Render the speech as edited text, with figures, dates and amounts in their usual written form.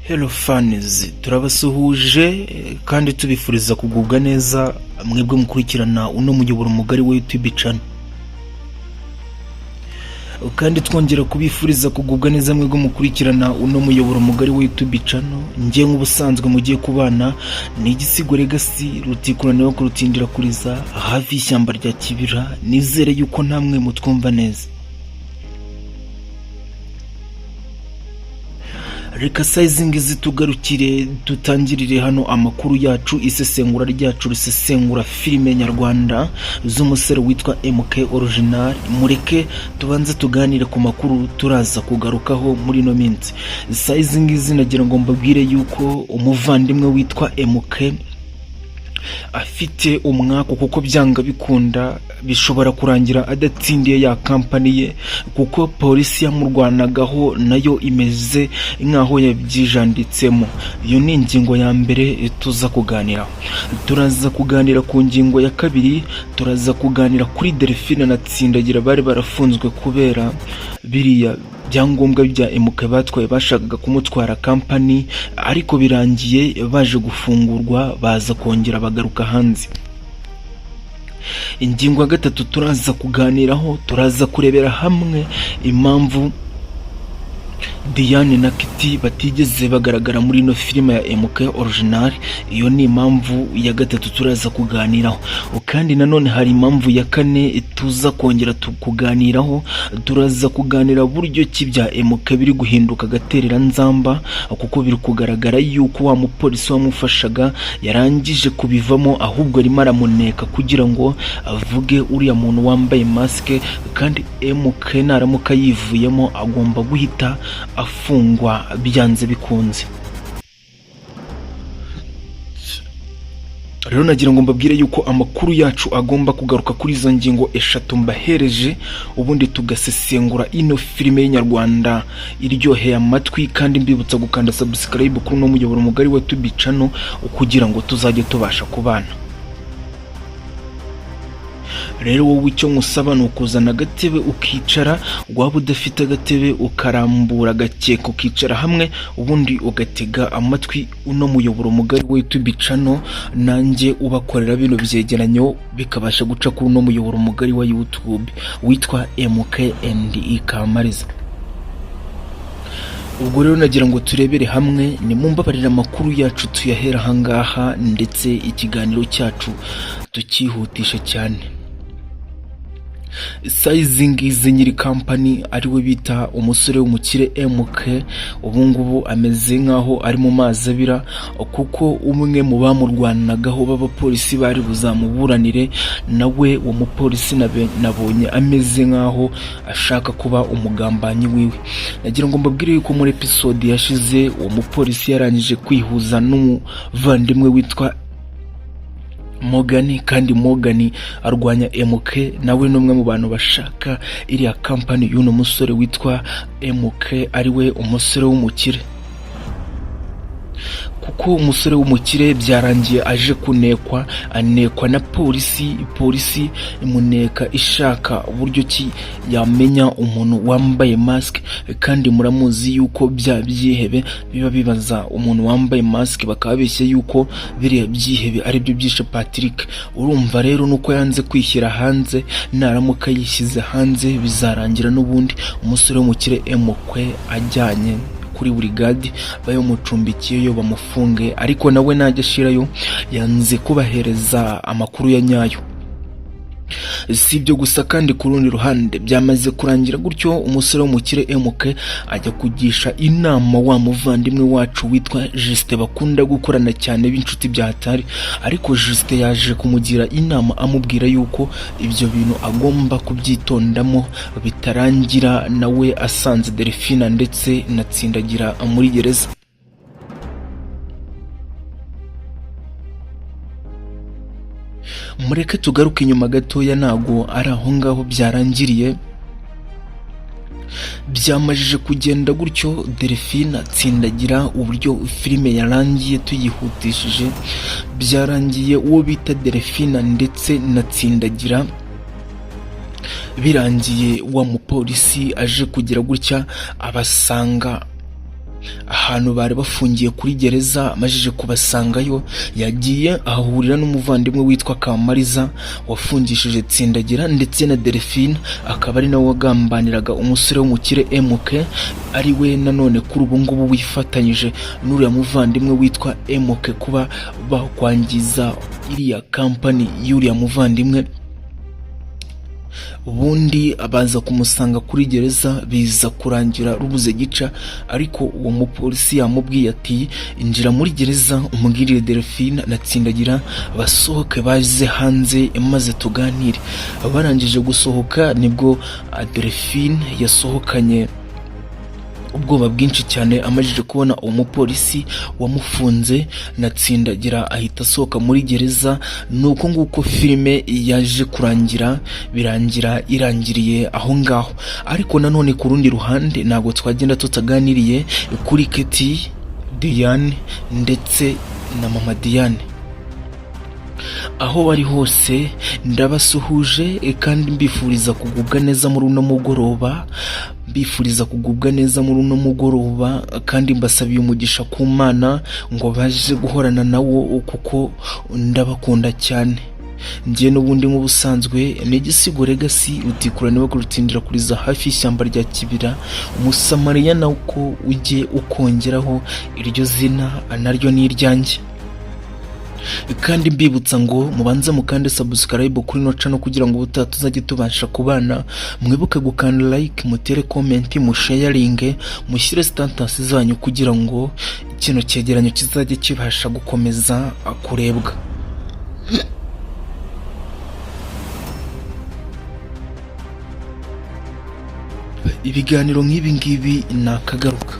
Hello fans, turabasuhuje kandi tubifuriza kugubwa neza, mwebwe mukurikirana uno muyoboro mugari wa YouTube channel, kandi twongera kubifuriza kugubwa neza mwebwe mukurikirana uno muyoboro mugari wa YouTube channel. Njye nk'ubusanzwe mugiye kubana ni Igisigo Legacy, rutikurana kurutindira kuriza hafi y'ishyamba rya Kibira. Nizere yuko namwe mutwumva neza. Reka sayizingi zitugarukire, dutangirire hano amakuru yacu, isesengura ryacu risesengura filime nyarwanda z'umusore witwa MK Original. Mureke tubanze tuganire ku makuru turaza kugarukaho muri ino minsi. Sayizingi zinagira ngo mbabwire yuko umuvandimwe witwa MK afite umwaku, kuko byanga bikunda bishobora kurangira adatsindiye ya kampani ye, kuko polisi yamurwanagaho nayo imeze nk'aho yabyijanditsemo. Iyo ni ingingo ya mbere tuza kuganiraho. Turaza kuganira ku ngingo ya kabiri, turaza kuganira kuri Delphine na Tsindagira bari barafunzwe kubera biriya byangombwa bya MK batwaye, bashakaga kumutwara kampani, ariko birangiye baje gufungurwa, baza kongera bagaruka hanze. Ingingo ya gatatu turaza kuganiraho, turaza kurebera hamwe impamvu Diane na Kitty batigeze bagaragara muri ino filime ya MK Original. Iyo ni impamvu ya gatatu turaza kuganiraho. Kandi nanone hari impamvu ya kane tuza kongera kuganiraho. Turaza kuganira buryo ki bya MK biri guhinduka agatereranzamba, kuko biri kugaragara yuko wa mupolisi wamufashaga yarangije kubivamo, ahubwo arimo aramuneka kugira ngo avuge uriya muntu wambaye masike, kandi MK naramuka yivuyemo agomba guhita afungwa byanze bikunze. Rero nagira ngo mbabwire yuko amakuru yacu agomba kugaruka kuri izo ngingo eshatu mbahereje, ubundi tugasesengura ino filime y'inyarwanda iryoheye amatwi, kandi mbibutsa gukanda subscribe kuri uno muyoboro mugari wa YouTube channel kugira ngo tuzajye tubasha kubana. Rero wowe icyo nkusaba ni ukuzana agatebe ukicara, waba udafite agatebe ukarambura agakeka ukicara hamwe, ubundi ugatega amatwi uno muyoboro mugari wa YouTube channel, nanjye ubakorera bino byegeranyo bikabasha guca kuri uno muyoboro mugari wa YouTube witwa MKND Kamariza. Ubwo rero nagira ngo turebere hamwe, nimumbabarire amakuru yacu tuyahera ahangaha, ndetse ikiganiro cyacu tukihutisha cyane. Sayizingi nyiri kampani ariwe bita umusore w'umukire MK, ubungubu ameze nk'aho ari mu mazi abira, kuko umwe mu bamurwanagaho b'abapolisi bari buzamuburanire nawe, uwo mupolisi nabonye ameze nk'aho ashaka kuba umugambanyi wiwe. Nagira ngo mbabwire yuko muri episode yashize uwo mupolisi yarangije kwihuza n'umuvandimwe witwa Morgan, kandi Morgan arwanya MK, nawe ni umwe mu bantu bashaka iriya kampani y'uno musore witwa MK, ariwe umusore w'umukire, kuko umusore w'umukire byarangiye aje kunekwa, anekwa na polisi. Polisi imuneka ishaka uburyo ki yamenya umuntu wambaye mask, kandi muramuzi yuko bya byihebe biba bibaza umuntu wambaye mask, bakaba babeshye yuko biriya byihebe aribyo byishe Patrick. Urumva rero nuko yanze kwishyira hanze, naramuka yishyize hanze bizarangira n'ubundi umusore w'umukire MK ajyanye kuri burigadi, bayomucumbikiyeyo bamufunge, ariko nawe najya ashirayo yanze kubahereza amakuru ya nyayo. Si ibyo gusa kandi, ku rundi ruhande byamaze kurangira gutyo umusore w'umukire MK ajya kugisha inama wa muvandimwe wacu witwa Justin bakunda gukorana cyane b'inshuti bya hatari, ariko Justin yaje kumugira inama amubwira yuko ibyo bintu agomba kubyitondamo, bitarangira nawe asanze Delphine ndetse na Tsindagira muri gereza. Mureke tugaruke inyuma gatoya, ntago ari aho ngaho byarangiriye. Byamajije kugenda gutyo Delphine atsindagira, uburyo filime yarangiye tuyihutishije, byarangiye uwo bita Delphine ndetse na Tsindagira birangiye wa mupolisi aje kugira gutya abasanga Ahantu bari bafungiye kuri gereza, amajije kubasangayo, yagiye ahahurira n'umuvandimwe witwa Kamariza wafungishije Tsindagira ndetse na Delphine, akaba ari nawe wagambaniraga umusore w'umukire MK, ari we nanone kuri ubu ngubu wifatanyije n'uriya muvandimwe witwa MK kuba bakwangiza iriya kampani y'uriya muvandimwe. Ubundi baza kumusanga kuri gereza, biza kurangira rubuze gica, ariko uwo mupolisi yamubwiye ati: "Injira muri gereza umubwirire Delphine na Tsindagira basohoke baze hanze maze tuganire." Barangije gusohoka nibwo Delphine yasohokanye ubwoba bwinshi cyane, amajije kubona uwo mupolisi wamufunze na Tsindagira, ahita asohoka muri gereza. Ni uko nguko filime yaje kurangira, birangira irangiriye aho ngaho. Ariko nanone ku rundi ruhande ntabwo twagenda tutaganiriye kuri Keti, Diane ndetse na mama Diane. Aho bari hose ndabasuhuje kandi mbifuriza kugubwa neza muri uno mugoroba, mbifuriza kugubwa neza muri uno mugoroba, kandi mbasabiye umugisha ku Mana ngo baze guhorana nawo kuko ndabakunda cyane. Njye n'ubundi nk'ubusanzwe ni Igisigo Legacy, utikura niba kurutindira kuriza hafi y'ishyamba rya Kibira, Umusamariya, nawe uko ujye ukongeraho iryo zina naryo ni iryanjye. Kandi mbibutsa ngo mubanze mukande subscribe kuri ino channel kugira ngo ubutaha tuzajye tubasha kubana. Mwibuke gukanda like, mutere comment, musharinge, mushyire status zanyu kugira ngo kino cyegeranyo kizajye kibasha gukomeza kurebwa. Ibiganiro nk'ibi ngibi ni akagaruka.